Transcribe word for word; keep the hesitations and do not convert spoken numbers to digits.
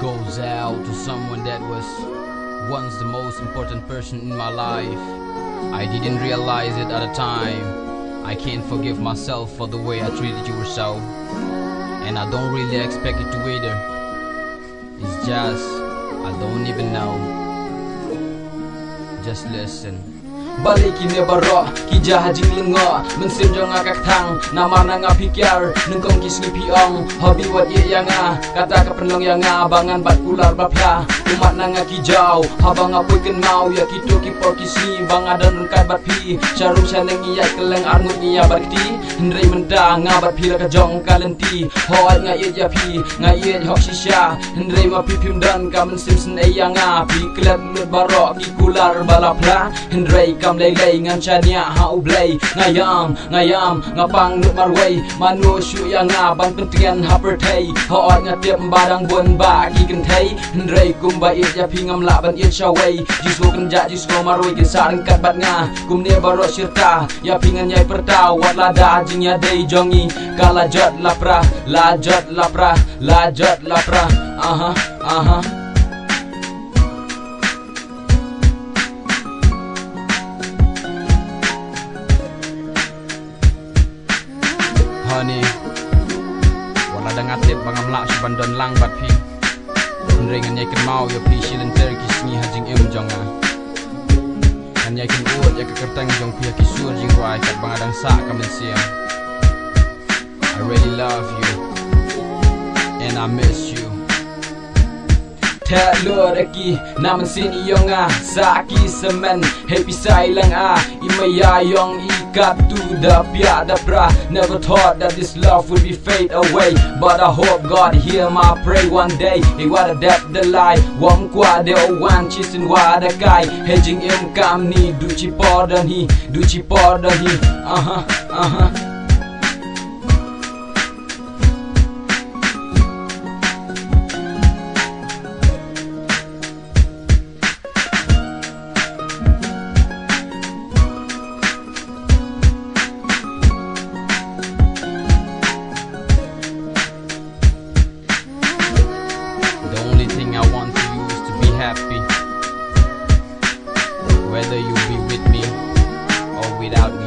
Goes out to someone that was once the most important person in my life. I didn't realize it at the time. I can't forgive myself for the way I treated you so. And I don't really expect it to either. It's just, I don't even know. Just listen. Balei kine baroh ki jia ha jinglyngngoh, mynsiem jong nga ka kthang, namar na nga phi kiar, nyngkong ki sngi phi ong, haba wat ïeit ïa nga, kata ka pynlong ïa nga ba ngan bat kular ba phla. Ummat na nga ki jaw, haba nga poi kynmaw ïa kito ki por ki sngi ba nga don ryngkat bad phi, sha rum sha neng ngi ïaid kylleng, arngut ngi ïa bat kti. Hynrei mynta nga bad phi la ka jong ka lynti. Hooid nga ïeit ïa phi, nga ïeit hok shisha. Hynrei ma phi phim don ka mynsiem sngewsih ïa nga, phi klet lut baroh ki kular ba la phla. Hynrei kam lei lei ngan shaniah ha U Blei. Nga ïam, nga ïam, nga pang lut marwei. Mano shuh ïa nga ban pyntngen ha pyrthei. Hooid nga tip ba dang bun bah ki kynthei. Hynrei kumba ïeit ïa phi ngam lah ban ïeit shawei. Jisu kynjah, Jisu marwei, kin sah ryngkat bad nga. Kumne baroh shirta, ïa phi ngan ïai pyrta, wat lada jingïadei jong ngi ka la jot la pra, la jot la pra, la jot la pra. Aha, aha. Honey, wat lada nga tip ba ngam lah shuh ban don lang bad phi, hynrei ngan ïai kynmaw ïa phi shi lynter ki sngi ha jingim jong nga. Ngan ïai kynud ïa ka kyrteng jong phi ha ki sur jingrwai katba nga dang sah ka mynsiem. I really love you and I miss you. Theh lut ïa ki na mynsiem i ïong nga, sa ki semen. Hei phi sai lang a, i maya ïong i, katto da piah da pra. Never thought that this love would be fade away, but I hope God hear my pray one day. Hei wat a dep da lai, wam kwah de o wan chi sin wat a kai. Hei jingim kam ni, du chi por da ni, du chi por da ni. Aha, aha. The only thing I want for you is to be happy, whether you be with me or without me.